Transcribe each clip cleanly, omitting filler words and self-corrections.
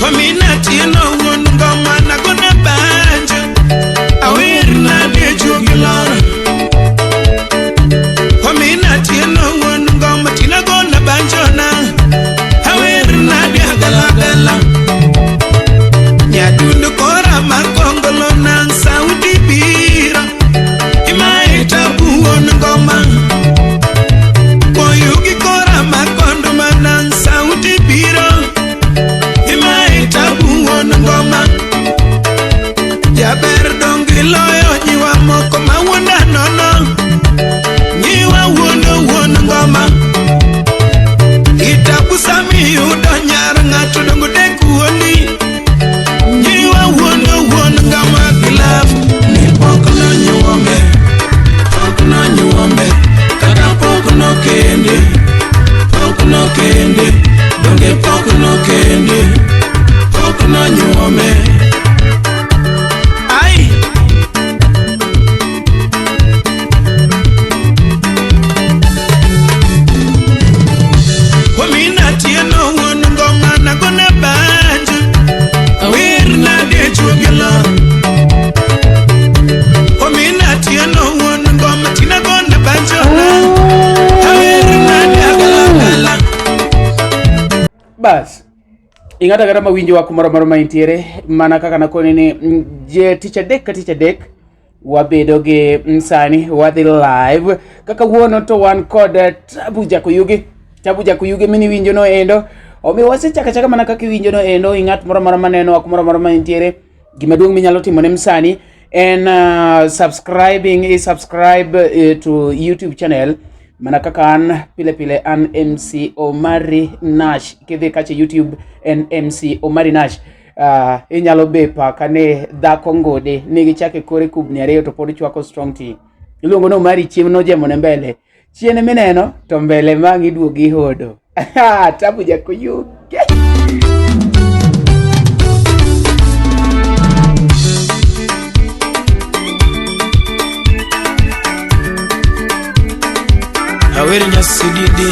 Omina tieno wuon ngoma nagona banjo awer nade juogi lor Omina tieno wuon ngoma tinagona banjo na awer nade agalagala Nyadundo kora makongolo nang sauti biro Imae tabu wuon ngoma Koyugi kora makondo manang sauti biro Imae tabu wuon ngoma Jaber dongi loyo nyiwa moko mawuonda nono Nyiwa wuondo wuon ngoma Itabu sami yudo nyar ng'ato dongo dek wuondi Nyiwa wuondo wuon ngoma gilaf Ni pok nonyuome Pok nonyuome Kata pok nokende Pok nokende Donge pok nokende Pok nonyuome Ai! Omina tieno wuon ngoma nagona banjo awer nade juogi lor Omina tieno wuon ngoma tinagona banjo na awer nade agalagala Bas, ing'ato ang'ata mawinjowa kumoro amora ma intiere, mana kaka nakoni ni je tich adek ka tich adek wabedo gi sani wadhi live kaka wuono to wan kod Tabu Jakoyugi. Tabu Jakoyugi mini winjo no endo. Omiyo wasechako achaka mana kaka iwinjo no endo, ing'at moro amora manenowa kumoro amora ma intiere. Gima duong' minyalo timo ne msani en subscribing, i subscribe to YouTube channel mana kaka an pile pile an MC Omari Nash. Kidhi kacha YouTube en MC Omari Nash. Inyalo be paka ni dhako ngode nigi chak e kore kubni ariyo to pod chwako strong tea. Iluongo ni Omari chiem nojemo ne mbele. Chien mineno to mbele mang' iduogi ihodo. Tabu Jakoyugi. Awer nyasididi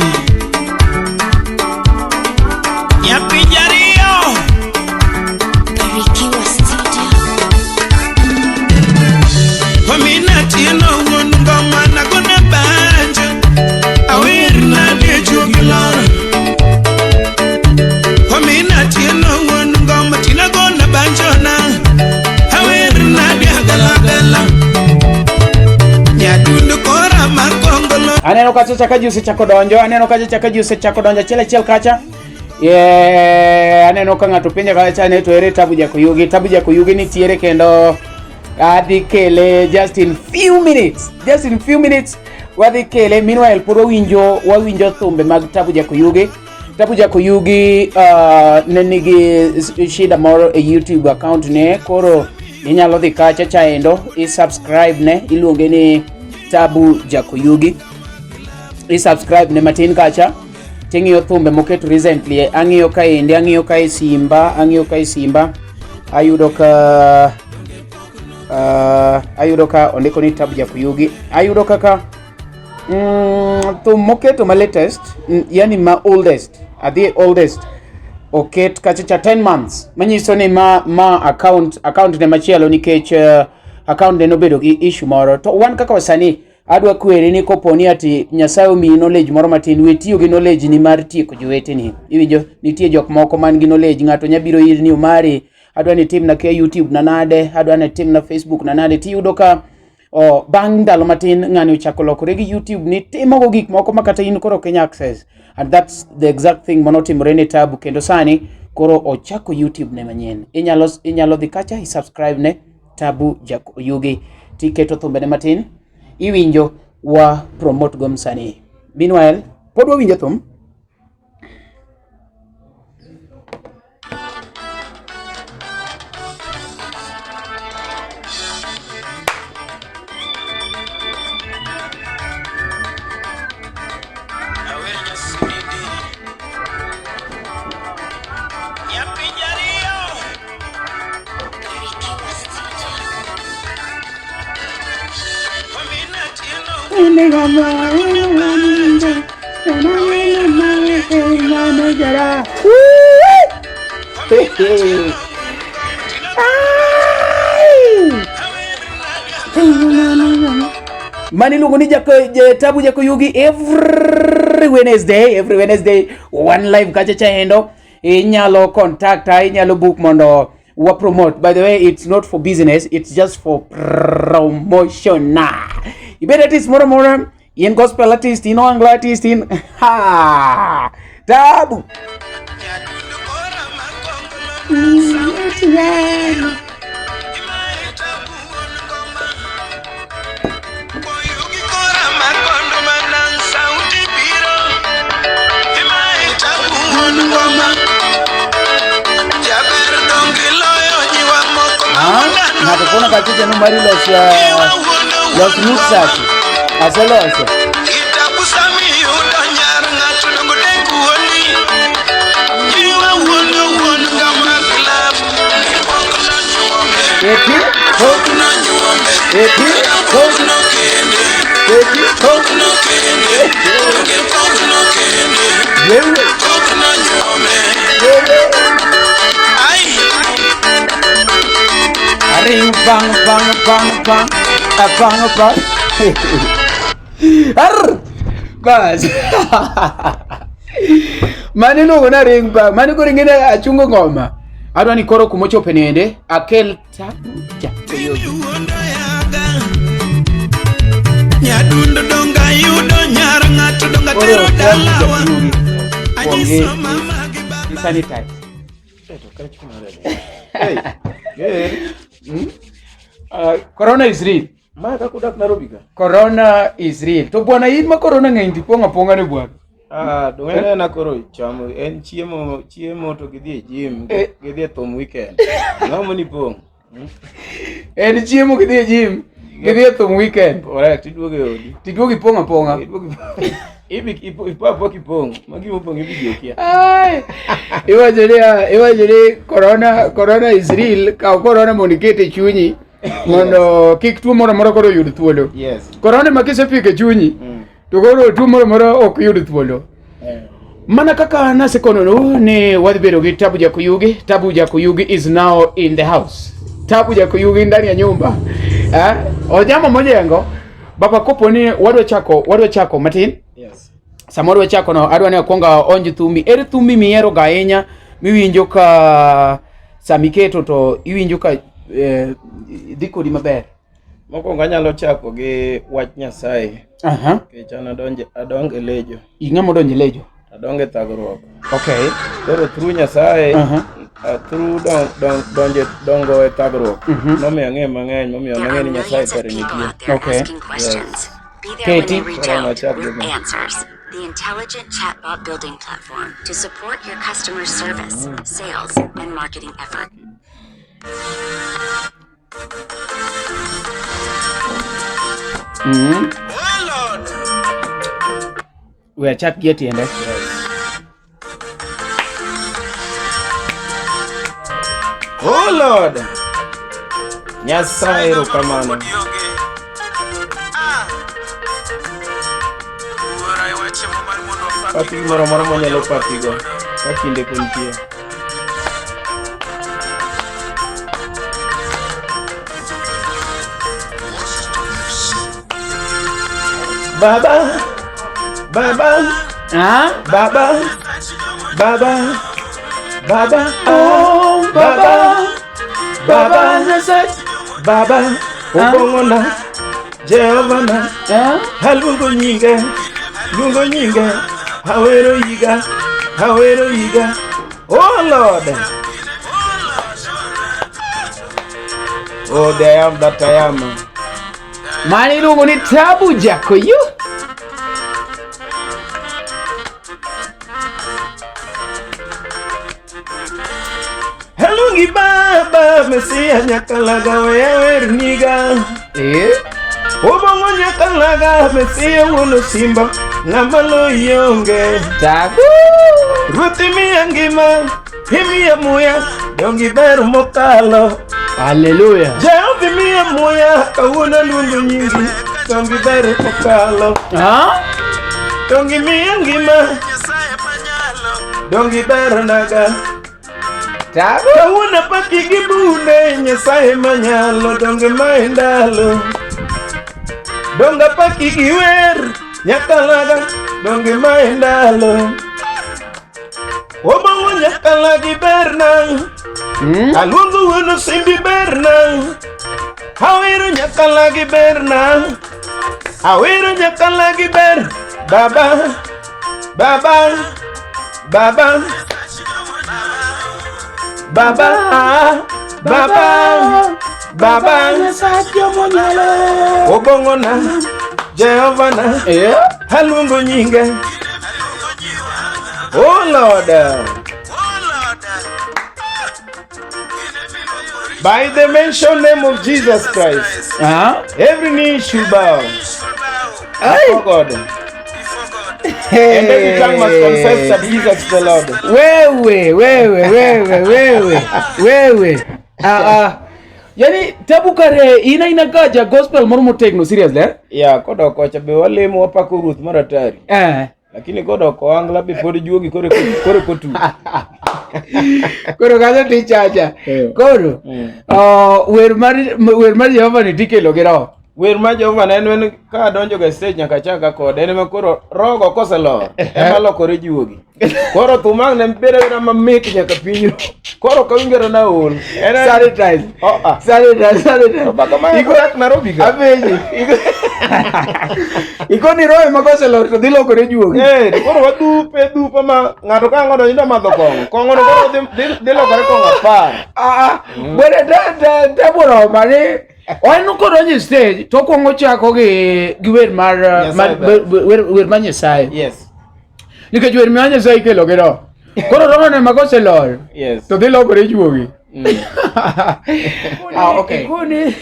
Nyapinj ariyo Barikiwa Studio. Omina tieno wuon ngoma nagona banjo awer nade juogi lor Omina tieno wuon ngoma tinagona banjo na awer nade agalagala Nyadundo kora makongolo Aneno kacha cha ka ji osechako donjo, aneno kacha cha ka ji osechako donjo achiel achiel kacha. Yeah, aneno ka ng'ato penja kacha ni to ere Tabu Jakoyugi. Tabu Jakoyugi nitiere kendo adhi kele just in few minutes. Just in few minutes wadhi kele. Meanwhile pod wawinjo thumbe mag Tabu Jakoyugi. Tabu Jakoyugi ne nigi shida moro e YouTube account ne, koro inyalo dhi kacha chaendo i subscribe ne, iluonge ni Tabu Jakoyugi. I subscribe ne matin kacha ting'iyo thumbe moket recently. Ang'iyo kaendi, ang'iyo kae Simba, ang'iyo kae Simba, ayudo ka ayudo ka ondiko ni Tabu Jakoyugi. Ayudo kaka thum moketo ma latest, yani ma oldest, adhi oldest oket kacha cha 10 months, manyiso ni ma account ne machielo nikech account ne nobedo gi issue moro. To wan kaka wasanii adwa kweri ni koponi ati Nyasaye omiyi knowledge moro matin, we tiyo gi knowledge ni mar tieko joweteni. Iwinjo, nitie jok moko man gi knowledge, ng'ato nya biro ir ni Omari, adwa ni itimna ke YouTube na nade, adwa ni itimna Facebook na nade, tiyudo ka bang' ndalo matin ng'ani ochako lokore gi YouTube ni timogo gik moko ma kata in koro ok inyal access. And that's the exact thing manotimore ne Tabu, kendo sani koro ochako YouTube ne manyien. Inyalo dhi kacha i subscribe ne Tabu Jakoyugi tiketo thumbene matin, iwinjo wa promote go msanii. Meanwhile, pod wawinjo thum. Awer nyasididi Nyapinj ariyo Barikiwa Studio. Omina tieno Mani iluongo ni Tabu Jakoyugi every Wednesday one live kacha chaendo. Inyalo contact, inyalo book mondo wa promote. By the way, it's not for business, it's just for promotion. Ibed artist moro moro, in gospel artist, in ohangla artist, in ha Tabu. Ng'ato kona kachiche no mari los los nutsaki aseloso. Eti ho eti ho eti ho wewe wewe Ring bang bang bang bang bang bang. Ar bas. Mani iluongo na ring bang. Mani koro ing'e ni achungo ngoma. Adwa ni koro kumochope niende akel Tabu Jakoyogi. Nyadundo donga yudo nyar ng'ato donga Koro tero Tabu dalawa Jakoyogi kuong anyiso mama gi gi baba sanitize. Hey, hey. Corona is real. Ma kaka udak Nairobi ka? Corona is real. To bwana in ma corona ng'eny tipong'o apong'a ne bwana. Ah, dong en ena koro chamo en chiemo chiemo to gidhi e gym, Eh. gidhi e thum weekend. Ang'o moni pong'? En chiemo gidhi e gym, gidhi e thum weekend. Correct, iduogo e odi. Tiduogo ipong'o apong'a. Iduogo ibi ipo apoa kipong', magi mopong' ibi ji okia. Ai, iwacho ni iwacho ni corona corona is real. Kaw corona mondo iket e chunyi mondo kik tuo moro amora koro oyud thuolo. Yes. Corona ma kisepiko e chunyi to koro tuo moro amora ok yud thuolo. Eh. Mana kaka nasekononu ni wadhi bedo gi Tabu Jakuyugi. Tabu Jakuyugi is now in the house. Tabu Jakuyugi ndani ya nyumba. Eh? Ojamo mojengo. Baba kopo ni wadwa chako matin. Yes. Samoro wachako no adwa ni akwongo aonj thumbi. Ere thumbi mihero ga ahinya miwinjo ka samiketo to iwinjo ka dhi kodi maber? Mokwongo anyalo chako gi wach Nyasaye. Aha. Nikech an adongo e lejo. Ing'ama odonjo e lejo? Adongo e thagruok. Okay. Koro through Nyasaye, Aha. Through dongo e thagruok, nomiyo ang'eyo mang'eny, momiyo There nang'eyo are ni Nyasaye millions of kare people nitie. out there Okay. asking questions. Be there when Katie? they reach Koro out nachak with gi ma. answers. The intelligent chatbot building platform to support your customer service, sales, and marketing efforts. We achak gi e tiende. Oh Lord. Nyasaye erokamano. Paki gimoro amora mwanyalo pakigo ka kinde pod nitie. Baba, Baba, Ah? Baba, Baba, Baba, Oh, Baba, Baba, Baba, Baba, Obongona, Jehova na, Ah? aluongo nyinge, luongo nyinge, awero higa, awero higa. Oh Lord. Oh, the I am that I am. Mano iluongo ni Tabu Jakoyu. Aluongi Baba, Mesia nyakalaga wewe niga. Eh? Obong'o nyakalaga, Mesia wuon osimba, ng'ama loyi onge. Tabu. Ruoth imiya ngima, imiya muya, donge iber mokalo. Hallelujah. Jehova imiya muya, kawuono aluongo nyingi, donge iber mokalo. Ah? Donge imiya ngima, donge iber naga. Tabu. Kawuono apaki gi bunde Nyasaye manyalo donge mae ndalo. Donge apaki gi wer nyakalaga donge mae ndalo. Obong'o nyakalagi berna. Aluongo wuon osimbi berna. Awero nyakalagi berna. Awero nyakalagi ber. Baba, baba, baba. Baba, baba, baba. Obong'o na, Jehova na, aluongo nyinge. Oh Lord. By the mention name of Jesus Christ, every knee should bow before God. And every tongue must confess that Jesus is the Lord. Wewe, wewe, wewe, wewe, wewe. Ah, ah. Yani tabu kare ina inakaja gospel moro motegno seriously eh? Yeah, kodok kocha be walemo wapako Ruoth maratari. Eh. Lakini kodok ohangla be pod juogi kore kore kotu. Koro kanyo tichacha. Eh. Koro oh, wer mar Jehova ni tikelo gi roho. Wer mar Jehova ne en en ka adonjo ga e stage nyaka achaka kode en ema koro rogo koselor ema lokore juogi. Koro thum ang' ne bedo abeda mamit nyaka piny ru. Koro ok awinj kata naol. En Sanitize. Oh, ah. Sanitize, sanitize. Baka mae odak Nairobi ka. Apenji. Ikoni roho ema koselor to dhi lokore juogi. Eh, to koro wadhupe dhupa ma ng'ato ka ang' odonjo madho kong'o. Kong'o no koro dhi lokore kong'o 10. Ah, ah. Bwana tabu roma ni en kodonjo e stage to okwongo chako gi wer mar Nyasaye mar ber. wer mar Nyasaye. Yes. Nikech wer mar Nyasaye ikelo gi roho. Koro roho no ema koselor Yes. to dhi lokore juogi. Ah, okay. Ikoni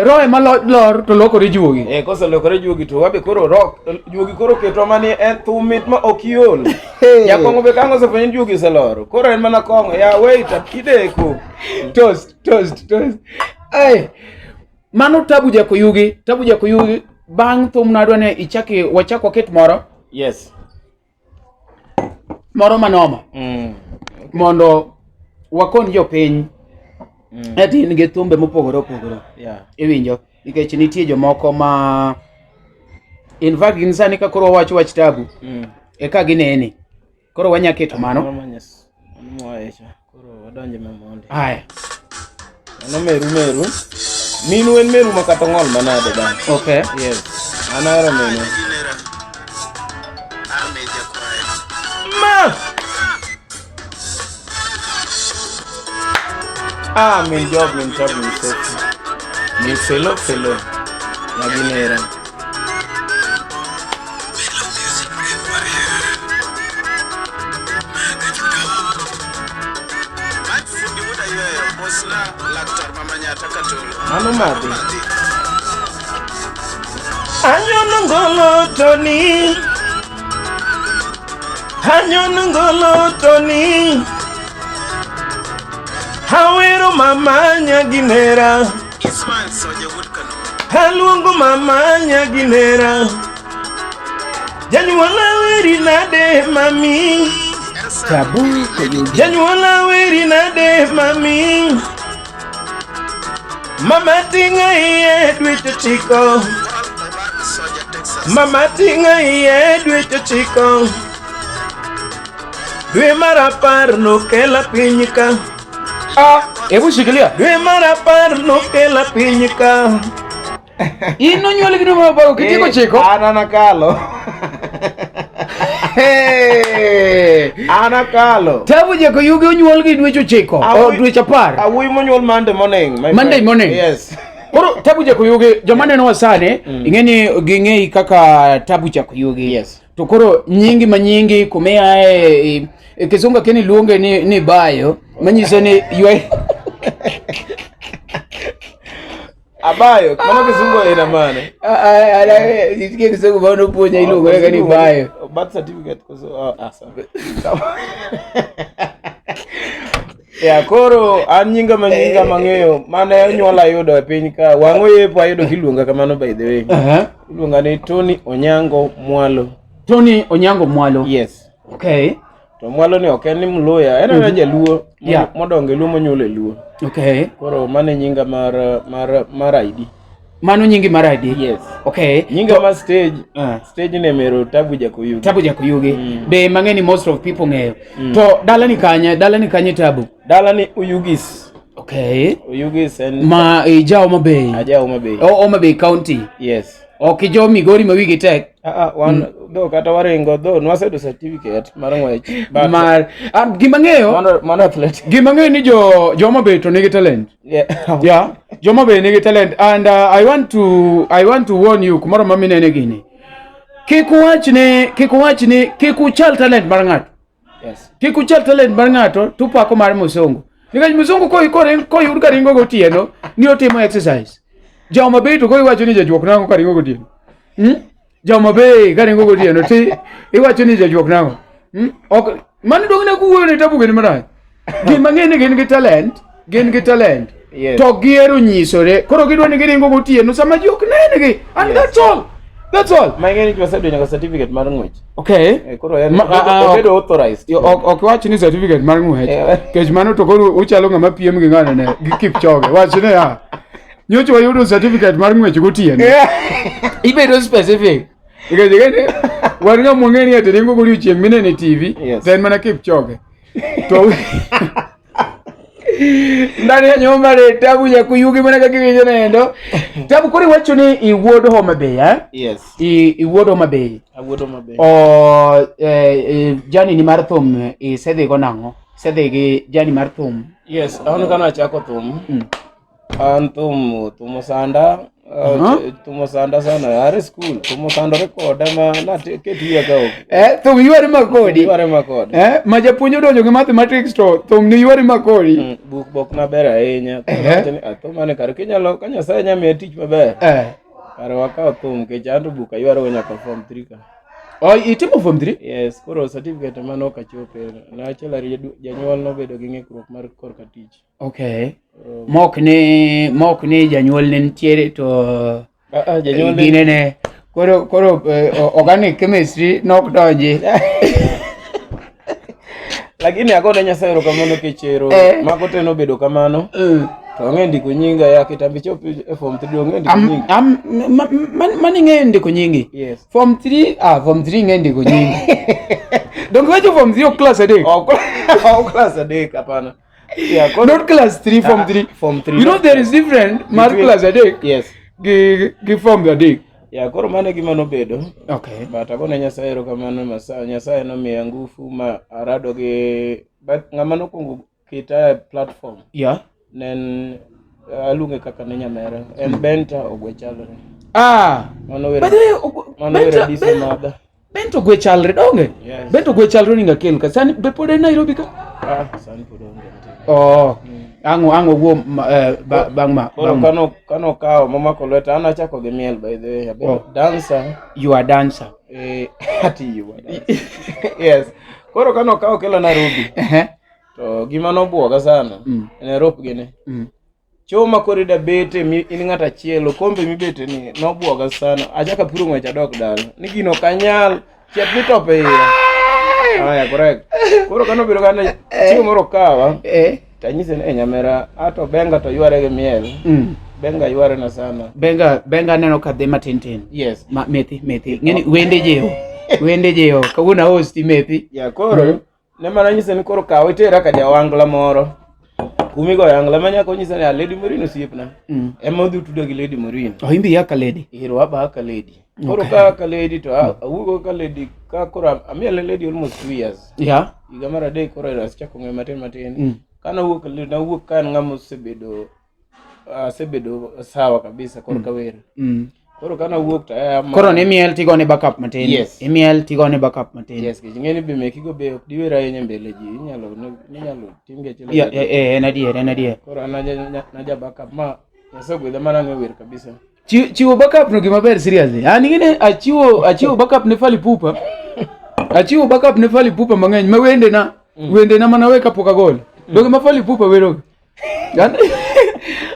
roho ema lor to lokore juogi. Eh, koselokore juogi to wabe koro rock juogi koro ketwa mani en thum mit ma ok iol. Jakong'o be kang' osefwenyo ni juogi oseloro. Koro en mana kong'o. Ya wait ideko. Toast, toast, toast. Ay, mano Tabu Jakoyugi, Tabu Jakoyugi bang' thum nadwa ni ichaki wachak waket moro Yes. moro manoma mondo wakon jopiny ati in gi thumbe mopogore opogore. Yeah. Iwinjo nikech nitie jomoko ma in fact gin sani ka koro wawacho wach Tabu eka ginene koro wanya keto mano. Mano manyes. Mano moa Koro wadonje mamondi. Haya. Mano meru meru. Minu en meru ma kata ong'ol manade bang'. Okay. Yes. An ahero minu. Ma! Ah, min job, min job, min sofi. Min felo, felo. Naginera. Mano madhi. Anyono ngolo toni. Anyono ngolo toni. Awero mama nyaginera. Aluongo mama nyaginera. Janyuola weri nade mami. Tabu Koyugi. Janyuola weri nade mami. Mama ting'a iye dweche 9. Mama ting'a iye dweche 9. Dwe mar 10 nokela piny ka. Ah, hebu shikilia. Dwe mar 10 nokela piny ka. In nonyuoli gi dwe mar 10 kitieko 9. An anakalo. Hey. An akalo. Tabu Jakoyugi onyuol gi dweche 9. O dweche 10. Awuoyi monyuol Monday morning. My Monday friend. morning. Yes. Koro Tabu Jakoyugi joma nenowa sani ing'e ni ging'eyi kaka Tabu Jakoyugi. Yes. To koro nyingi ma nyingi kumiaye e kizungu akeni luonge ni bayo manyiso ni ywe Abayo, mano kizungu ina mane? Nitie kizungu ma nopuonja iluongo kaka ni bayo. Birth certificate koso ah sorry. Ya koro an nyinga ma nyinga mang'eyo mane onyuola ayudo e piny ka wang' oyepo ayudo kiluonga kamano by the way. Iluonga ni Tony Onyango Mwalo. Tony Onyango Mwalo. Yes. Okay. To mwalo ni ok en ni Mluya, en ana jaluo modongo e Luo monyuol e Luo. Okay. Koro mano e nyinga mar ID. Mano nyingi mar ID? Yes. Okay. Nyinga mar stage, stage ne mero Tabu Jakuyugi. Tabu Jakuyugi. Be mang'e ni most of people ng'eyo. To dala ni kanye? Dala ni kanye Tabu? Dala ni Oyugis. Okay. Oyugis en ma ija Homa Bay. Aja Homa Bay. Homa Bay County. Yes. Ok ijo Migori ma wigi tek. Wan dho kata waringo dho nwaseyudo certificate mar ng'wech. Mar gima ng'eyo mano athletic. Gima ng'eyo ni jo Homa Bay to nigi talent. Yeah. Yeah. Jo Homa Bay nigi talent and I want to warn you kumoro ma minene gini. Kik uwach ni kik uchal talent mar ng'ato. Yes. Kik uchal talent mar ng'ato tupako mar musungu. Nikech musungu koyud ka ringo gotieno ni otimo exercise. Jo Homa Bay to koiwacho ni jajuok nang'o ka ringo gotieno. Jo Homa Bay ka ringo gotieno ti iwacho ni jajuok nang'o. Ok mano dong ne kuwuoyo ne Tabu gini marach. Gima ng'e ni gin gi talent, gin gi talent. Yes. To gihero nyisore. Koro gidwa ni giringo gotieno sama ji ok nengi. And Yes. that's all. That's all. Ma ing'e ni waseyudo nyaka certificate mar ng'wech. Okay. Koro en obedo authorized. Ok wach ni certificate mar ng'wech. Kech mano to koro uchalo ng'ama piem gi ng'ano ne gi Kipchoge. Wach ni ya. Nyocha wayudo certificate mar ng'wech gotieno. Ibedo specific. Nikech ing'e ni wan ng'ama wang'e ni ati ringo godiochieng' mineno e TV, Yes. to en mana Kipchoge. To ndani ya nyumba re Tabu Jakuyugi mana kaka iwinjo nendo. Tabu koro iwacho ni iwuod Homa Bay, eh? Yes. Iwuod Homa Bay. Awuod Homa Bay. O jani ni mar thum isedhi go nang'o? Isedhi gi jani mar thum? Yes, an kana achako thum. An thum thumo sanda. Thumo sanda sana are school thumo sandore koda ma naket wiya ka ok. Thum yware makodi. Yware makodi. Ma japuonj odonjo gi mathematics to thum ni yware makodi. Buk bok maber ahinya. Thum mane kare kinyalo ka Nyasaye nya miya tich maber. Kare wakaw thum nikech an to buk aywaro nyaka form 3 ka. Oh, itimo form 3? Yes, koro certificate mane ok achope. Nachiel ariyo janyuol nobedo gi ng'ikruok mar korka tich. Okay. Mok ni janyuol ne nitiere to janyuol ginene koro organic chemistry nok donji. Lakini agone Nyasaye erokamano nikech ero mago te nobedo kamano. To ang'e ndiko nyinga ya kitambo ichop e form 3 ong'e ndiko nyingi. Mani ng'eyo ndiko nyingi? Yes. Form 3, form 3 ng'e ndiko nyingi. Donge wacho form 3 ok class adek? Ok class adek, hapana. Yeah, not class 3, form 3. Form 3. You know there is different mar class adek. Yes. Gi form adek. Yeah, koro mano gima nobedo. Okay. But agone Nyasaye erokamano Nyasaye nomiya ngufu ma arado gi but ng'ama nokwongo keta e platform. Yeah. Ne en aluonge kaka ne nyamera. En Benta Ogwe Chalre. Mano By the way, mano wero Diso Mother. Bento Ogwe Chalre donge? Yes. Bento Ogwe Chalre oningo akel ka. Sani be pod en Nairobi ka? Sani pod onge. Oh. Ang'o wuo bang' ma. Koro kano kawo mamako lweta an achako gi miel by the way. Abedo dancer. You are dancer. Ati you are dancer. Yes. Koro kano kawo kelo Nairobi. To gima nobuoga sana. En rope gini. Choma koro ida bete in ng'at achiel okombe mibete ni nobuoga sana. Achako apuro ng'wech adok dala. Ni gino ok anyal. Chieth mitope iye. Aya, correct. Koro kano bedo kane chieng' moro okawa. Tanyise ni nyamera ato benga to yware gi miel. Benga yware na sana. Benga aneno ka dhi matin tin. Yes. Ma methi. Ng'eni wende jiwo. Wende jiwo. Kawuono ahosti methi. Yeah, koro ne mana nyise ni koro kaw itera ka jawangla moro. Kumigoyo angla ma nyako nyisa ni Lady Morin osiepna. Ema odhi tudo gi Lady Morin. Oh, imbi yaka Lady. Ero aba ka Lady. Koro ka Lady to awuogo ka Lady ka koro amiele Lady almost 2 years. Yeah. Higa mar adek koro ero asechako ng'eyo matin matin. Kana wuok Lady nawuok ka an ng'ama osebedo asebedo sawa kabisa korka wer. Koro kana wuok to aya Koro ni miel tigone backup matin. Yes. Imiel tigone backup matin. Yes, kech ing'e ni be mekigo be ok diwer ahinya mbele ji, inyalo timgi achiel. Yeah, en adier, en adier. Koro an naja backup ma Nyasaye ogwedha mana ang'e wer kabisa. Chiwo backup no gima ber seriously. An ing'e achiwo backup ne Fally Ipupa. Achiwo backup ne Fally Ipupa mang'eny ma wendena, wendena mana we kapok agolo. Donge ma Fally Ipupa wero.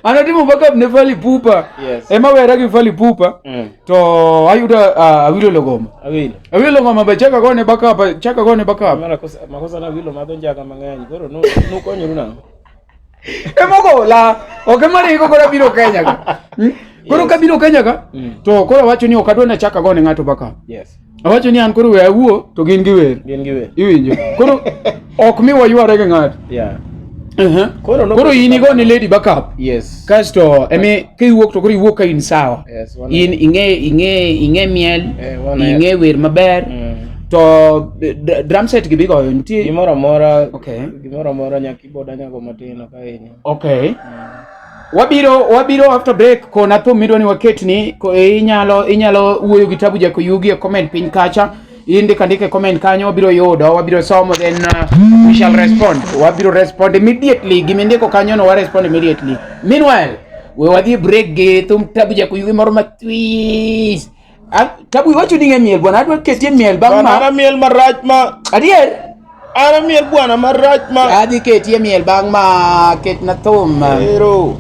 An atimo backup ne Fally Ipupa. Yes. Ema wera gi Fally Ipupa. To ayudo Awilo Logomba. Awilo. Awilo Logomba be chaka gone backup, chaka gone backup. Mara kosa makosa na Awilo madho njaga mang'eny. Koro nu nukonyoru nang'o? Emogola. Ok ema ringo koro abiro Kenya ka. Koro kabiro Kenya ka to koro awacho ni ok adwa ni achak agone ng'ato backup. Yes. Awacho ni an koro we awuo to gin giwer. Gin giwer. Iwinjo. Koro ok mi wayware gi ng'ato. Yeah. Koro Koro koro in igone lady backup. Yes. Kasto emi kiwuok to koro iwuok ka in sawa. Yes, In ing'e miel, Eh, wan ing'e wer maber. To drum set gi bigoyo nitie. Gimoro amora. Okay. Gimoro amora nyaka keyboard anyago matin ok ahinya. Okay. Wabiro after break kona thum midwa ni waketni ko inyalo wuoyo gi Tabu Jakoyugi e comment piny kacha. Indiko andika e comment kanyo wabiro yudo, wabiro somo then we shall respond. Wabiro respond immediately. Gimindiko kanyo no wa respond immediately. Meanwhile, we wadhi break gi thum Tabu Jakoyugi moro matwis. Tabu iwacho ni ing'e miel bwana, adwa ketie miel bang' Bwana ma. ana miel marach ma. Adier? Ana miel bwana marach ma. Adhi ketie miel bang' ma ketna thum. Ero.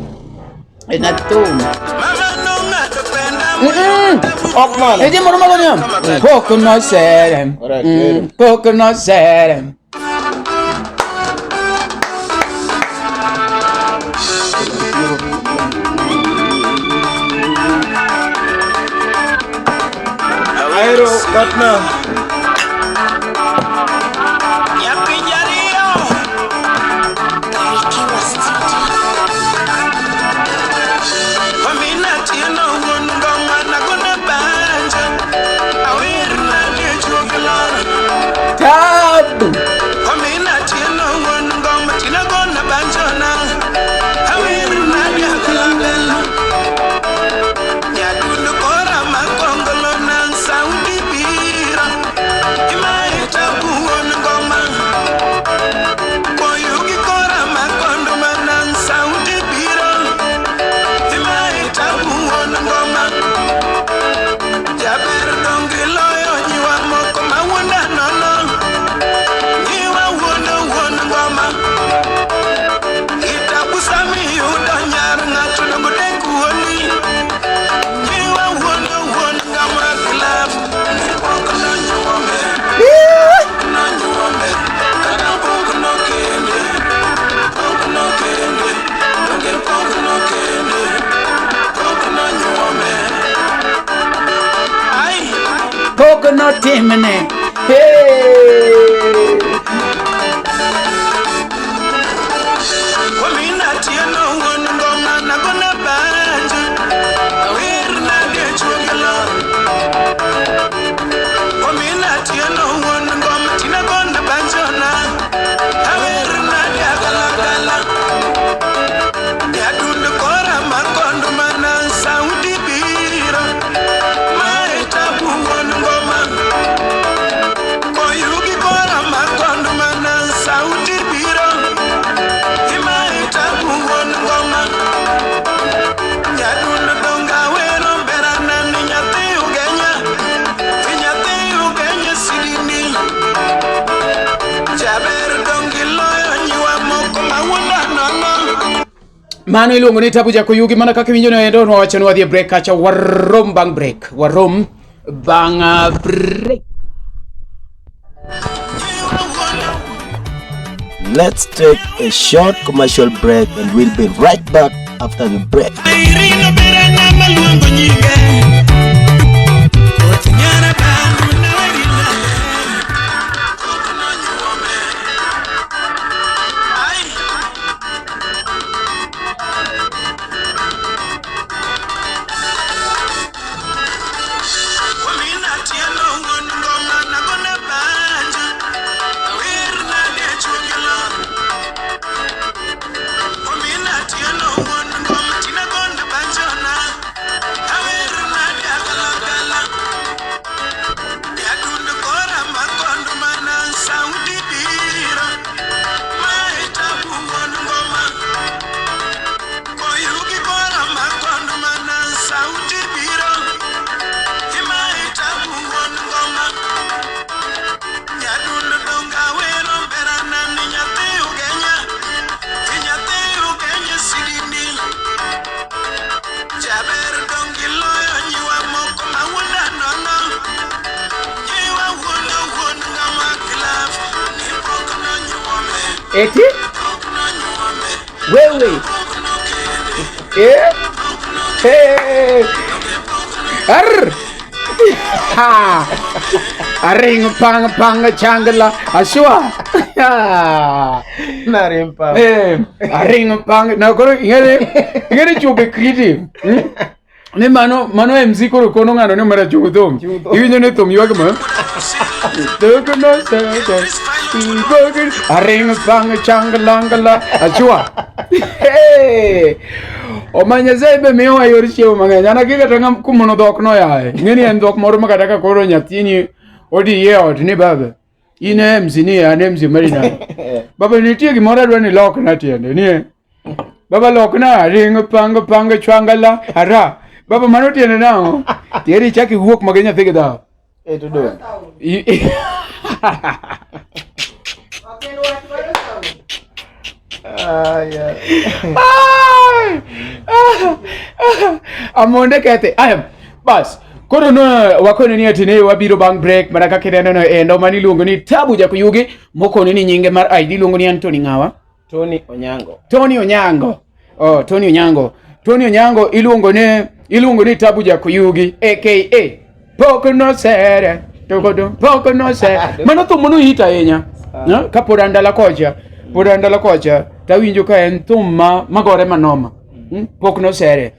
Ketna thum. Mama nong'ado penda Ok mano. Nitie moro mago niya. Pok nosere. Correct, Pok nosere. Ahero partner. Nyathi jariyo Ricky Wastiti. Omina tieno wuon ngoma nagone banjo Awer nade juog lor Tabu. Omina tieno wuon ngoma tinagona banjo na Awer nade agalagala Nyadundo kora makongolo na sauti biro Imae tabu wuon ngoma Koyugi kora makondo mana sauti biro Imae tabu wuon ngoma Jaber donge loyo nyiwa moko mawuonda nono Nyiwa wuondo wuon ngoma Kitabu sami yudo nyar ng'ato dongo dek wuoni Nyiwa wuondo wuon ngoma kilab Ne pok nonyuome Nonyuome Kata pok nokende Pok nokende Donge pok nokende Pok nonyuome Ai Pok notimne. Hey. Omina tieno wuon ngoma nagona banjo Awer nade juog lor Omina tieno wuon ngoma tinagona banjo na Awer nade agalagala Nyadundo kora makondo mana sauti biro Mae tabu wuon ngoma Koyugi kora makondo mana sauti biro Imae tabu wuon ngoma Nyadundo donga wero berana ni nyathi ugenya Ni nyathi ugenya sidini Jaber dongi loyo nyiwa moko mawuonda nono Mano iluongo ni Tabu Jakoyugi mana kaka iwinjo no endo nwawacho ni wadhi e break kacha warom bang' break. Warom bang' break. Nyiwa wuondo Let's take a short commercial break and we'll be right back after the break. Irino berana maluongo nyinge Koth nyara bandu nawerina Pok nonyuome Ai Omina tieno wuon ngoma nagona banjo Awer nade juog lor Omina tieno wuon ngoma tinagona banjo na Awer nade agalagala Eti? Wewe. Eh? Hey. Arr. Ha. Aring pang pang changla ashwa. Ha. Narimpa. Eh, aring pang na koro ingere ingere chobe creative. Hmm? Ni mano mano MC koro kono ng'ano ni omera chungo thum. Iwinjo ni thum ywak ma. Dogo no se Aring pang chang lang la achua. Hey! Oma Nyasaye be miyowa yor chiemo mang'eny. An akia kata ng'am kumono dhok no yaye. Ing'e ni en dhok moro ma kata ka koro nyathini odiye e ot ni baba. In e MC ni an MC mari nade. Baba nitie gimoro adwa ni lokna tiende ni Baba lokna ring pang pang chwangala ara. Baba mano tiende nang'o? Tieri ichak iwuok ma gi nyathi gi dhawo. Eh, to dong. Ai! Ah! Amonde kethe. Aya, bas. Koro no wakoni ni ati ne wabiro bang' break mana kaka ineno no endo mani iluongo ni Tabu Jakuyugi mokoni ni nyinge mar ID iluongo ni Anthony Ng'awa. Tony Onyango. Tony Onyango. Oh, Tony Onyango. Tony Onyango iluongo ni Tabu Jakuyugi aka Pok nosere. Tokodo pok nosere. Mano thum mano hit ahinya. No? Ka pod an dala kocha, pod an dala kocha, tawinjo ka en thum ma magore manoma. Pok nosere.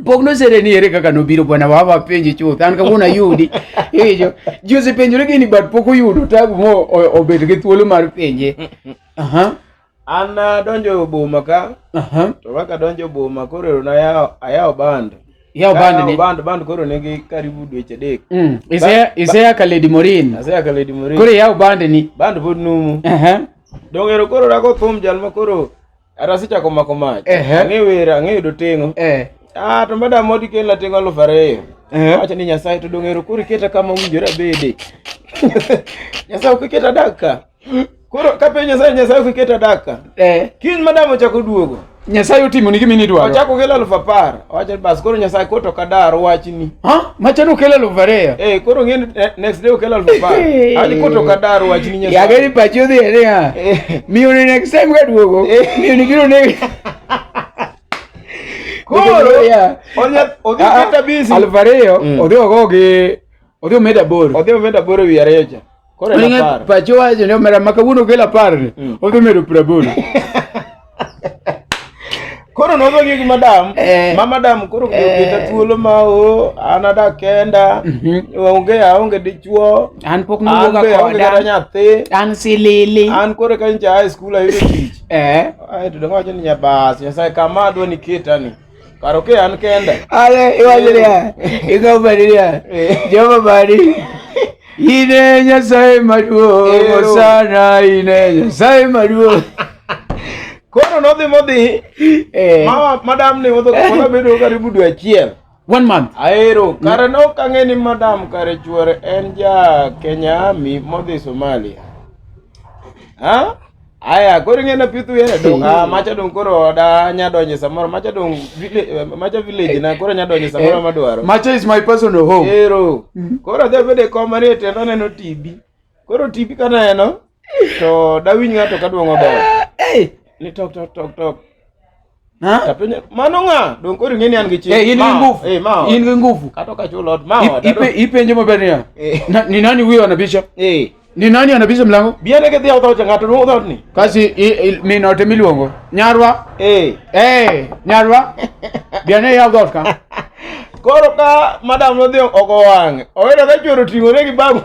Pok nosere ni ere kaka nobiro bwana wawa penji chuth. An kawuono ayudi. Iwinjo. Ji osepenjore gini but pok oyudo tabu mo obet gi thuolo mar penje. Aha. An adonjo boma ka, to kaka adonjo boma koro nayawo ayawo band. Yawo band Ayawo ni. Band koro nigi karibu dweche 3. Isea ka Lady Morin. Aseya ka Lady Morin. Koro yawo band ni. Band pod numu. Aha. Dong ero koro rago thum jal ma koro ata asechako mako mach. Ehe. Ang'e wer, ang'e yudo teng'o. Ah, to madam modi kelna teng'o 2000. Ehe. Awacho ni Nyasaye to dong ero koro iketa kama owinjore abede. Nyasaye ok iketa dak ka. Koro kapenjo Nyasaye, Nyasaye ok iketa dak ka. Kiny madam ochako duogo. Nyasaye otimo ni gima idwaro. Ochako kelo 10,000. Owacho ni bas koro Nyasaye koro to ok adar wachni. Ha? Machano okelo 2000. Eh, koro ng'e ni next day okelo 10,000. Awacho koro to ok adar wachni Nyasaye. Yageni pachi odhi e niya. Miyo ni next time kaduogo. Miyo ni biro negi. Koro Yeah. odhi Ah, ah, oketa busy. 2000 odhi ogo gi odhi omedo 8. Odhi omedo 8 ewi ariyo cha. Koro en Olinga 10. pacho wacho ni omera ma kawuono okelo 10 ni. Odhi medo 80. Koro nodhi gi madam. Ma madam koro oketa thuolo ma o an adak kenda. Onge aonge dichuo. An pok An nowuoga be aonge kata koda. nyathi. An silili. An koro ka ncha high school ayudo tich. Ai to dongo wacho ni nyabas Nyasaye kama adwa ni keta ni. Kar ok an kenda. Ale iwacho niya, ikawo badi niya, Jehova badi. Ine Nyasaye maduong' Ero. Hosana ine Nyasaye maduong'. Koro nodhi modhi. Mama madam ni modho koro bedo karibu dwe achiel. 1 month. Aero kare ne ok ang'e ni madam kare chuore en ja Kenya Army modhi Somalia. Ha? Aya, koro ing'e na pithu yere dong. Ah, macha dong koro oda anya donje samoro. Macha dong macha village na koro anya donje samoro madwaro. Macha is my personal home. Ero. Koro adhi abedo e kom manie tienda aneno TV. Koro TV kaneno to dawinj ng'ato ka duong'o dhoot. Ni tok tok tok tok. Ha? Tapenjo, mano ng'a? Dong koro ing'e ni an gi chik. Eh, in gi Ma- nguvu. Eh, ma In gi nguvu. Kata ok achul ot, ma oda. Ipenjo maber niya. Ni nani huyo anabisha? Eh. Ni nani anabisha mlango? Bi ane kidhi e dhoot ng'ato duong'o dhoot ni. Kasi min ot emiluongo. Nyarwa. Eh. Eh, nyarwa. Bi ane yaw dhoot ka. Koro ka madam nodhi ogo wang'e, oyudo ka chuore oting'ore gi bag.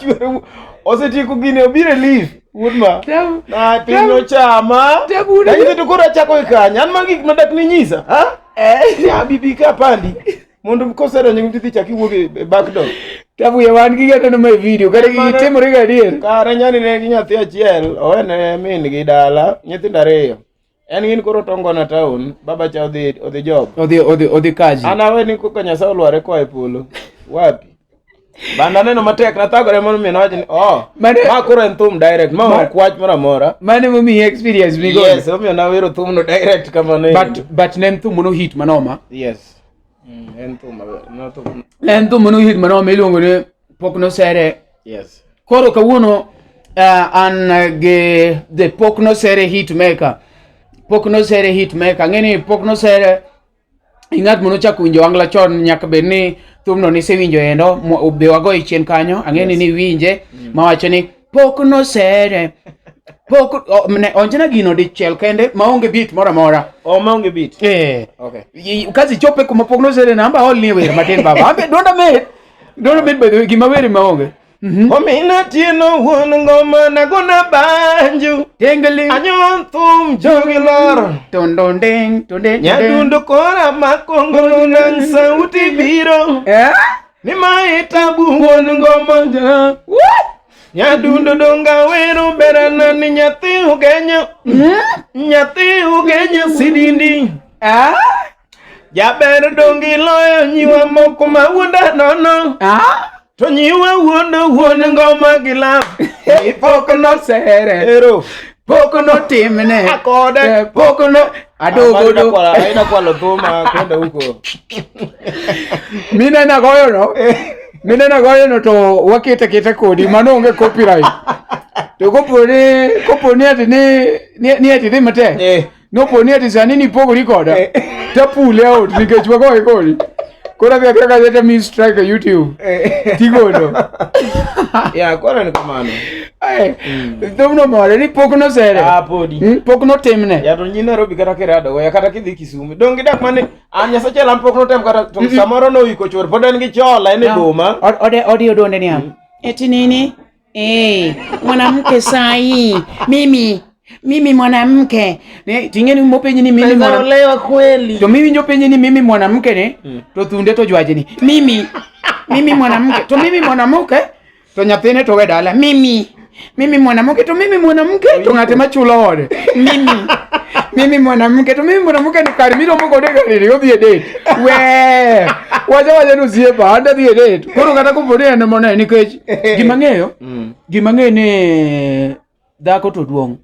Chuore osetieko gini obiro e lift. Wuod ma. Na piny ochama. Lakini to koro achako e kanye. An ma gik madak ni nyisa. Ha? Ya bibi ka pandi. Mondo kosedonjo gi tidhi chak iwuok e back door. Tabu ya wan gi ganeno ma e video. Kare gigi timore ga adier. Kare nyani ne gi nyathi achiel, owene min gi dala, nyithindo ariyo. En gin koro tongona town, baba cha odhi job. Odhi kaji. An awe ni koka Nyasaye olware koa e polo. Wapi? Banda neno matek, nathagore mondo mi nawacho ni, oh, ma koro en thum direct, ma ok wach moro amora. Mane momiyi experience migodo. Yes, omiyo nawero thumno direct kamano. But ne en thum mano hit manoma. Yes. En thum maber. No thum. Ne en thum mano hit manoma iluongo ni Pok Nosere. Yes. Koro kawuono An gi the Pok Nosere hit maker. Pok Nosere hit maker. Ang'e ni Pok Nosere ing'at manochako winjo Ohangla chon nyaka bed ni thumno nisewinjo endo be wagoye chien kanyo ang'e ni niwinje mawacho ni pok nosere pok onjna gino dichiel kende maonge beat moro amora. O maonge beat. Eh. Okay. Kazi chope kuma pok nosere namba hol ni wer matin baba. Ambe donda mit. Donda mit by the way gima weri maonge. Omina tieno wuon ngoma nagona banju. Tingling. Anyon thum jogi lor. Tondondeng tondeng. Nyadundo kora makongolo nang sauti biro. Eh? Ni mae tabu wuon ngoma. What? Nyadundo donga wero berana ni nyathi ugenyo. Nyathi ugenyo sidindi. Ah? Jaber dongi loyo nyiwa moko ma wuonda nono. Ah? To nyiwa wuondo wuon ngoma gi lap. Pok nosere. Ero. Pok notimne. Akode. Pok no adogodo. Aina kwalo thuma kwenda huko. Minena goyo no. Minena goyo no to wakete kete kodi mano onge copyright. To kopo ni ati ni ati dhi matek. Nopo ni ati sani nipogori koda. Tapule out nikech wagoye kodi. Koro adhi adhiya kacha tami strike e YouTube. Tigono. Ya, koro ni kamano. Ai, thumno more ni pok nosere. Ah, podi. Pok notimne. Ya to nyi Nairobi kata kirado goya kata kidhi Kisumu. Dong gidak mane an Nyasaye an pok notem kata to samoro noiko chuor pod en gi chola en e boma. Ode odi odonde niya. Eti nini? Eh, mwanamke sahi. Mimi mwanamke. Ne ting'eni mopenji ni mimi mwana olewa kweli. To mimi njopenji ni mimi mwanamke ne to thunde to jwaje ni mimi mwanamke to mimi mwanamke to nyathine to we dala mimi mwanamke to mimi mwanamke to ng'ate machulo ode mimi mwanamke to mimi mwanamke ni kar miromo kode gari ni odhi e date we wacha wacha ni osiepa an adhi e date koro kata kopo ni en mone nikech gima ng'eyo ni dhako to duong'.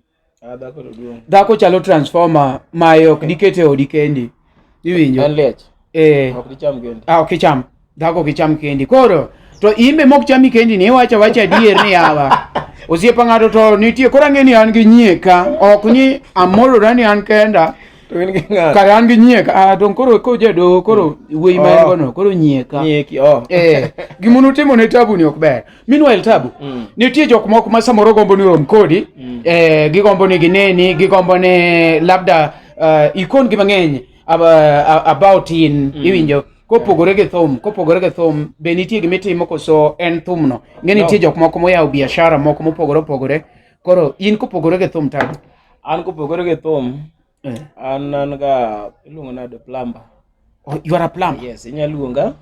Ah, dhako to duong'. Dhako chalo transformer ma ok dikete e odi kendi iwinjo. En liech. Eh. Ok dicham kendi. Ah, ok icham. Dhako ok icham kendi. Koro to imbe mok chami kendi ni iwacho awacha adier ni yawa. Osiepa ng'ato to nitie koro ang'e ni an gi nyieka. Ok ni amorora ni an kenda. To in gi ng'ato. Kare an gi nyieka. Ah, dong koro ko jado koro wuoyi ma en gono koro nyieka. Nyieki, oh. Eh, gima nutimo ne Tabu ni ok ber. Meanwhile Tabu, nitie jok moko ma samoro gombo ni rom kodi, gigombo ni gineni, gigombo ni labda ikon gi mang'eny about in, iwinjo. Kopogore gi thum, kopogore gi thum, be nitie gimitimo koso en thumno? Ng'e nitie jok moko moyawo biashara moko mopogore opogore. Koro in kopogore gi thum Tabu. An kopogore gi thum, an ga iluongo nade plumber. Oh, you are a plumber? Yes, inya luonga.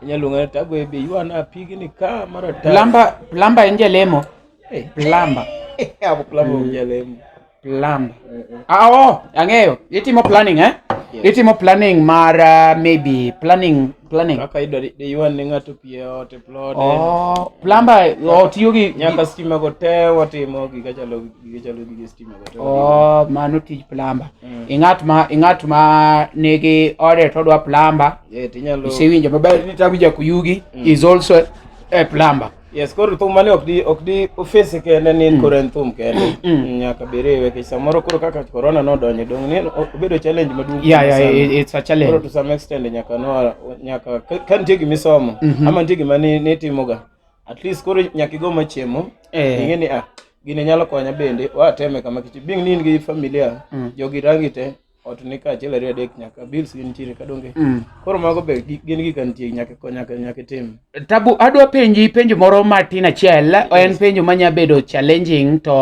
Inya luonga ni Tabu be ywana pigni ka mar atari. Plumber en jalemo. Plumber. Apo plumber ok jalemo. Plumber. Ah, oh, ang'eyo. Itimo planning, eh? Yes. Itimo planning mar maybe planning. Kaka idwa di ywan ne ng'ato pi e ot e plode. Oh, plumber oh, tiyo gi Nyaka stima go te watimo gika chalo gige chalo gige stima go te. Oh, mano tij plumber. Ing'at ma nigi ode to odwa plumber. Yeah, tinyalo Isewinjo maber ni Tabu Jakuyugi is also a plumber. Yes, koro thum mane ok di ofese kende ni koro en thum kende. Nyaka be riwe nikech samoro koro kaka corona nodonjo dong ni obedo challenge maduong' Yeah, sana. it's a Koro challenge. to some extent nyaka no nyaka ka nitie gimisomo ama nitie gima nitimoga at least koro nyaka igo machiemo ing'e ni ah gini nyalo konya bende wateme kama kich being ni in gi familia jogi rangi te ot ni ka achiel ariyo adek nyaka bills gi nitiere kadonge koro mago be gin gika nitie nyaka nyaka itim. Tabu, adwa penji penjo moro matin achiel, en penjo manya bedo challenging to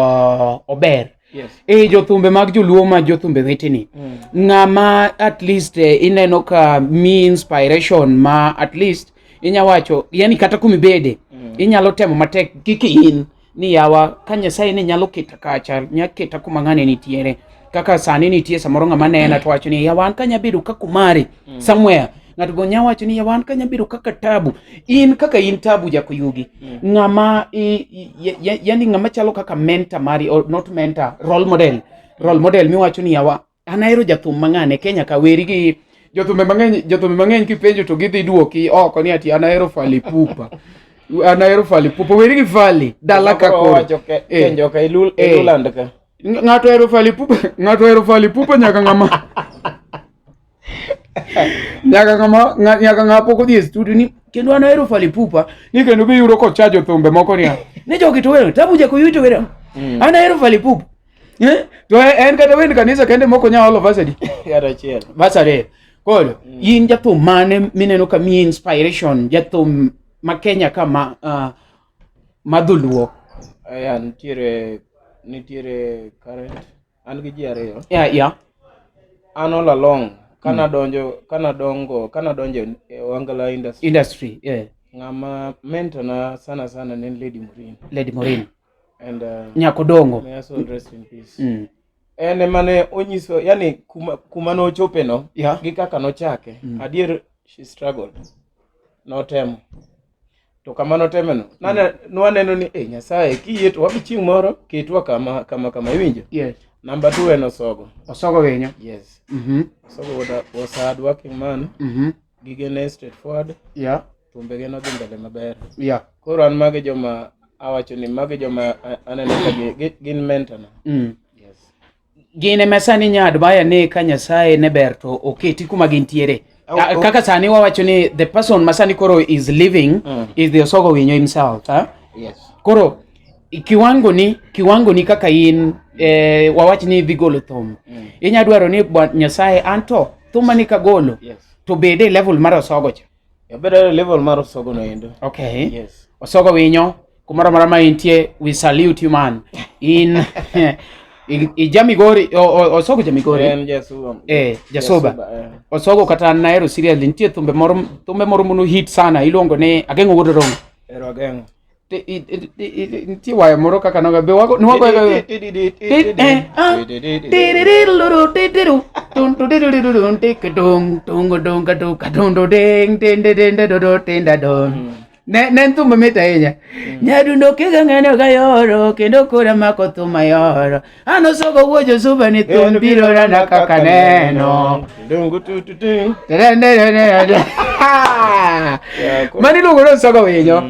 ober. Yes. E jothumbe mag joluo ma jothumbe weteni, ng'ama at least ineno ka mi inspiration ma at least inya wacho, yani kata kumibede, inyalo temo matek kik in ni yawa ka Nyasaye ne nyalo keta kacha, nya keta kuma ng'ane nitiere. Kaka sani nitie samoro ng'ama nena to wacho ni yawa an kanya bedo kaka Omari somewhere. Ng'ato go nya wacho ni yawa an kanya bedo kaka Tabu. In kaka in Tabu Jakuyugi. Ng'ama yani ng'ama chalo kaka mentor mari or not mentor, role model. Role model miwacho ni yawa an ahero jathum mang'ane Kenya ka weri gi jothumbe mang'eny kipenjo to gidhi duoki oko ni ati an ahero Fally Ipupa. An ahero Fally Ipupa. Weri gi Fally. Dala ka Koro koro. wacho ke Eh. kenjo ka ilul Eh. iluland ka. Ng'ato ohero Fally Ipupa, ng'ato ohero Fally Ipupa nyaka ng'ama nyaka ng'ama nyaka ng'ama pok odhi e studio ni kendo an ahero Fally Ipupa ni kendo be iyudo kochajo thumbe moko niya ni jogi to wero tabu jakoyu to wero an ahero Fally Ipupa eh to en kata wend kanisa kende moko nya olo verse adi Kata achiel. verse ariyo koro in jathum mane mineno ka miyi inspiration jathum ma Kenya ka ma ma dholuo Aya nitiere nitiere current an gi ji ariyo. Yeah. An all along kana donjo kana dongo kana donjo e Wangala industry. Industry, yeah. Ng'ama mentor na sana sana ne en Lady Maureen. Lady Maureen. And Nyakodongo. May her soul rest in peace. En ema ne onyiso yani kuma nochope no gi kaka nochake. Adier she struggled. Notemo. To kama noteme no, nwaneno ni Nyasaye kiyie to wabi chieng' moro ketwa kama kama kama iwinjo. Yes. Number 2 en Osogo. Osogo winyo. Yes. Osogo was a hard working man. Gige ne straightforward. Yeah. Thumbege nodhi mbele maber. Yeah. Koro an magi joma awacho ni magi joma aneno ka gin mentor na. Yes. Gin ema sani nya admire ni ka Nyasaye ne ber to oketi kuma gintiere. Kaka sani wawacho ni the person ma sani koro is living is the Osogo Winyo himself. Huh? Yes. Koro kiwango ni kaka in wawach ni idhi golo thum. Inya dwaro ni Nyasaye anto thuma ni kagolo. Yes. To bede e level mar Osogo cha. Obedo e level mar Osogo no endo. Okay. Yes. Osogo Winyo, kumoro amora ma intie, we salute you man. In ijamigori, Osogo jamigori. En Jasuba. Jasuba. Osogo kata an nahero seriously, nitie thumbe moro mono hit sana iluongo ni Ageng'o Wuod Orongo. Ero Ageng'o. Nitie waya moro kaka noga be wago nwago Ne en thum mamit ahinya. Nyadundo kega ng'ano gayoro kendo kora mako thum mayoro. An Osogo wuo Josuba ni thum biro rana kaka neno. Mano iluongo ni Osogo Winyo.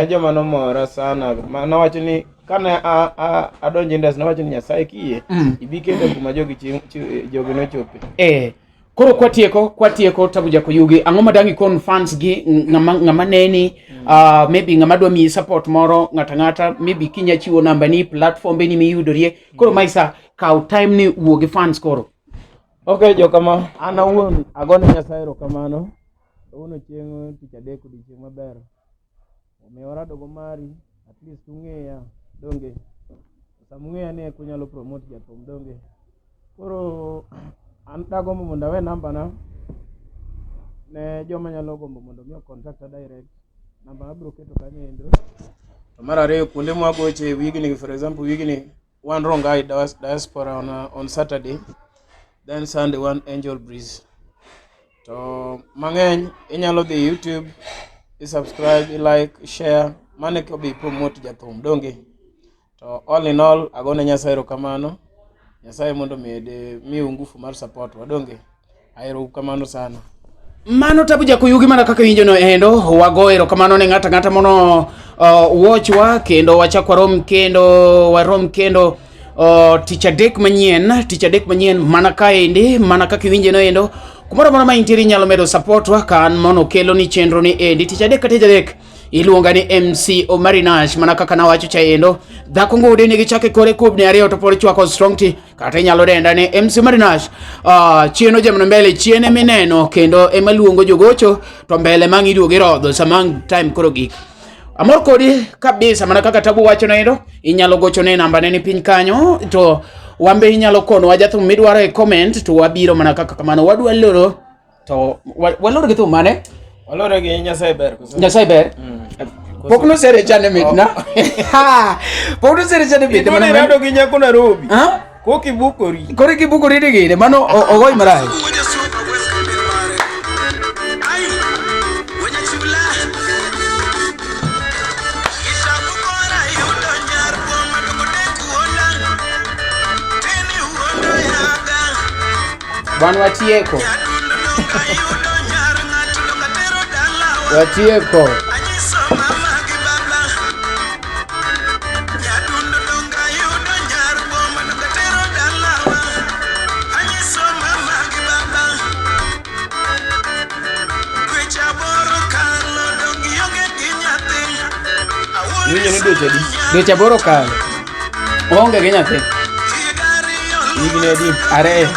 Joma nomora sana. Nawacho ni kane adonjo industry nawacho ni Nyasaye kiyie ibi kete kuma jogi nochope. Koro kwatieko Tabu Jakoyugi, ang'o madang' ikon fans gi ng'ama neni, maybe ng'ama dwa miyi support moro, ng'ata ng'ata, maybe kinya chiwo namba ni, platform be ni miyudorie. Koro maisa, kaw time ni wuo gi fans koro. Okay, jokama, an awuon agone Nyasaye erokamano. Kawuono chieng' tich adek odiochieng' maber. Omiyo warado go mari, at least ung'eya, donge. Sama ung'eya ni eka unyalo promote jathum, donge. Koro an dagombo mondo awe namba na ne joma nyalo gombo mondo mi contact direct. Namba abiro keto kanyo endo. To mar ariyo kuonde mwagoche wigni, for example wigni wan Rongai Diaspora on Saturday, then Sunday wan Angel Breeze. To mang'eny inyalo dhi YouTube, i subscribe, i like, share, mano eka bi promote jathum, donge. To all in all agone Nyasaye erokamano. Nyasaye mondo omed miu ngufu mar support wa, donge. Ahero kamano sana. Mano Tabu Jakoyugi mana kaka winjo no endo, wago erokamano ne ng'ata ng'ata mono watch wa kendo wachak warom kendo tich adek manyien mana kaendi, mana kaka iwinje no endo. Kumoro amora ma intiere inyalo medo support wa ka an mono kelo ni chenro ni endi tich adek ka tich adek. Iluonga ni MC Omari Nash mana kaka nawacho cha endo. Dhako ngude nigi chake kore kubni ariyo to pod chwako strong tea. Kata inyalo denda ni MC Omari Nash. Chien ojamno mbele, chien emineno kendo ema luongo jogocho to mbele mang' iduogo irodho sama time koro gik. Amor kodi kabisa mana kaka Tabu wacho no endo. Inyalo gocho ne namba ne ni piny kanyo to wambe inyalo konowa jathum midwaro e comment to wabiro mana kaka kamano. Wadwa loro to waloro gi thum mane? Waloro gi Nyasaye ber koso? Nyasaye ber. Pok nosere chane mitna. Pok nosere chane mitna. Idwa rado gi nyako Nairobi. Kok ibukori. Koro kibukori ni gine, mano ogoyi marach. Wan watieko. Watieko. dweche adi? Dweche 8 okalo. Oonge gi nyathi. Higni adi? 2.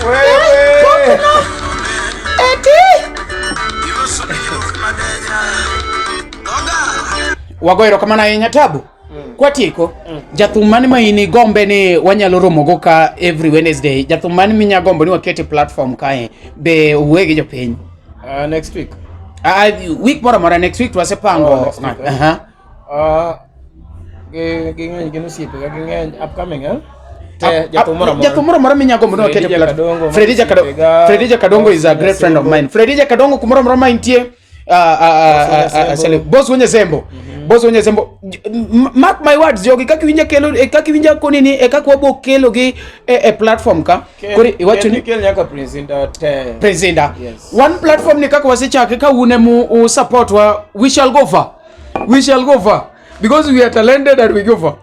Wewe! Wago erokamano ahinya Tabu. Kwatieko, jathum mane ma in igombe ni wanyalo romogo ka every Wednesday, jathum mane minya gombo ni wakete platform kae be owuoye gi jopiny? Next week. Week moro amora next week twasepango. Oh, next week, eh? Aha. Ging'eny gin osiepega ging'eny upcoming eh? Te jathum moro amora. Jathum moro amora minya gombo ni wakete Freddy platform. Jakadongo, Freddy Jakadongo. osiepega, Freddy Jakadongo is a great friend of Sembo. mine. Freddy Jakadongo kumoro amora ma intie Boss Boss Wenye Sembo. Boss Wenye Sembo. Mark my words jogi kaka iwinja kelo e kaka iwinja koni ni e kaka wabo kelo gi e platform ka. Koro iwacho ni kel nyaka Prince Inda te. Prince Inda. Yes. One platform ni kaka wasechake ka un emu u support wa we shall go far. We shall go far because we are talented and we go far.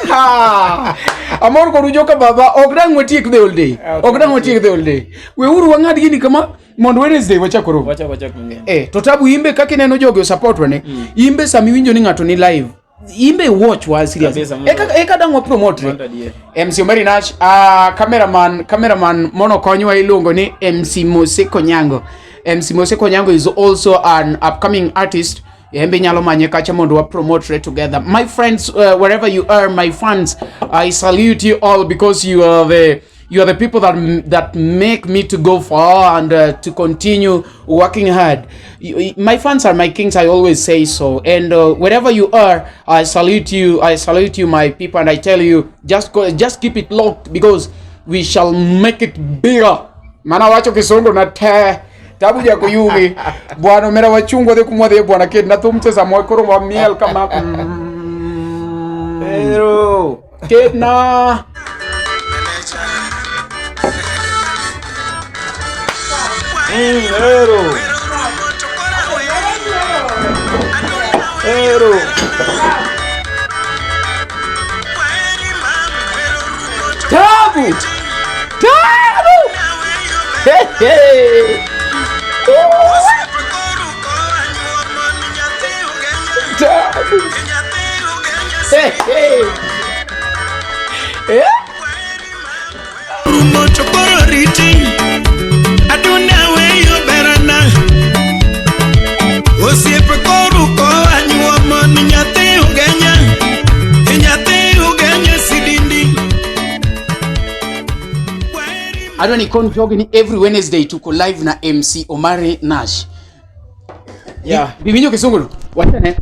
Ha! Amor kodu joka baba ok dang' watiek the whole day. Ok dang' watiek the whole day. Weuru wang'ad gini kama mondo Wednesday wachak romo. Wachak mang'eny. Eh, to Tabu imbe kaka ineno jogi osupport wa ni. Imbe sama iwinjo ni ng'ato ni live. Imbe watch wa serious. Kabisa, mondo- Eka dang' wa promote. Mondo adier. MC Omari Nash, cameraman mono konywa iluongo ni MC Mose Konyango. MC Mose Konyango is also an upcoming artist. Embe nyalo manye kacha mondo wa promote it together. My friends, wherever you are, my fans, I salute you all because you are the people that make me to go far and to continue working hard. My fans are my kings, I always say so. And wherever you are, I salute you. I salute you, my people, and I tell you, just keep it locked because we shall make it bigger. Mana wacho kisungu na te. Tabu Jakuyugi. Bwana omera wachungwa dhi kumwa dhi bwana kid na thum te samwa koro wamiel kama. Pero Kid na. Ero. Ero. Tabu! Tabu! Hey, hey! Tabu! Hey, hey! Eh? Osiepe koru koa nyuomo ni nyathi ugenya, nyathi ugenya sidindi. Adwa ni kon jogi ni every Wednesday tuko live na MC Omari Nash. Yeah. Biwinjo kisungu no? Wachane.